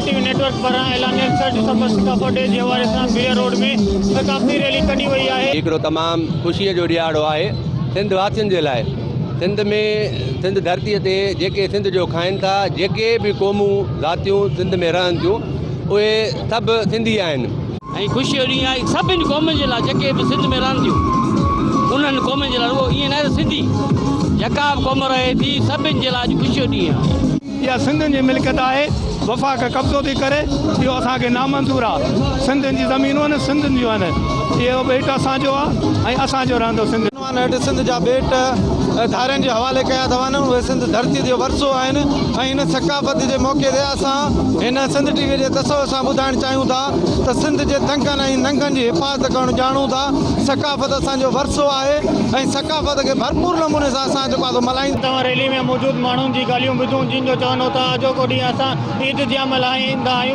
ٽي V net work پاران اعلانيل 6 ڊسمبر ثقافت ڊي جي حوالي سان بيئر روڊ ۾ ثقافتي ريلي ڪڍي وئي آهي. هڪڙو تمام خوشيء جو ڏهاڙو آهي سنڌ واسين جي لاء. سنڌ ۾ سنڌ ڌرتيء تي جيڪي سنڌ جو کائن ٿا، جيڪي به قومون ذاتيون سنڌ ۾ رهن ٿيون، اهي سڀ سنڌي آهن. ۽ خوشيء جو ڏينهن آهي سڀني قومن جي لاء جيڪي به سنڌ ۾ رهن ٿيون انهن قومن جي لاء رڳو ائين ناهي ته سنڌي جيڪا به قوم رهي ٿي سڀن جي لاء اڄ خوشيء جو ڏينهن آهي. اها سنڌين جي ملڪيت آهي، وفاق قبضو ٿي ڪري، اهو اسان کي نامنظور آ، سنڌين جي زمينون آهن، سنڌين جون آهن، اهو ٻيٽ اسان جو آ ۽ اسان جو رهندو سنڌ. عنوان هيٺ سنڌ جا ٻيٽ ڌارين جي حوالي ڪيا ٿا وڃن، اهي سنڌ ڌرتي جو ورثو آهن ۽ هن ثقافت جي موقعي تي اسان هن سنڌ ٽي وي جي تصور سان ٻڌائڻ چاهيون ٿا ته سنڌ جي دنگن ۽ ننگن جي حفاظت ڪرڻ ڄاڻون ٿا، ثقافت اسان جو ورثو آهي ۽ ثقافت کي ڀرپور نموني سان اسان جيڪو آهي سو ملهائيندا. توهان ريلي ۾ موجود ماڻهن جي ڳالهيون ٻڌون جن جو چوڻ هو ته اڄوڪو ڏينهن اسان عيد جيان ملهائيندا آهيون.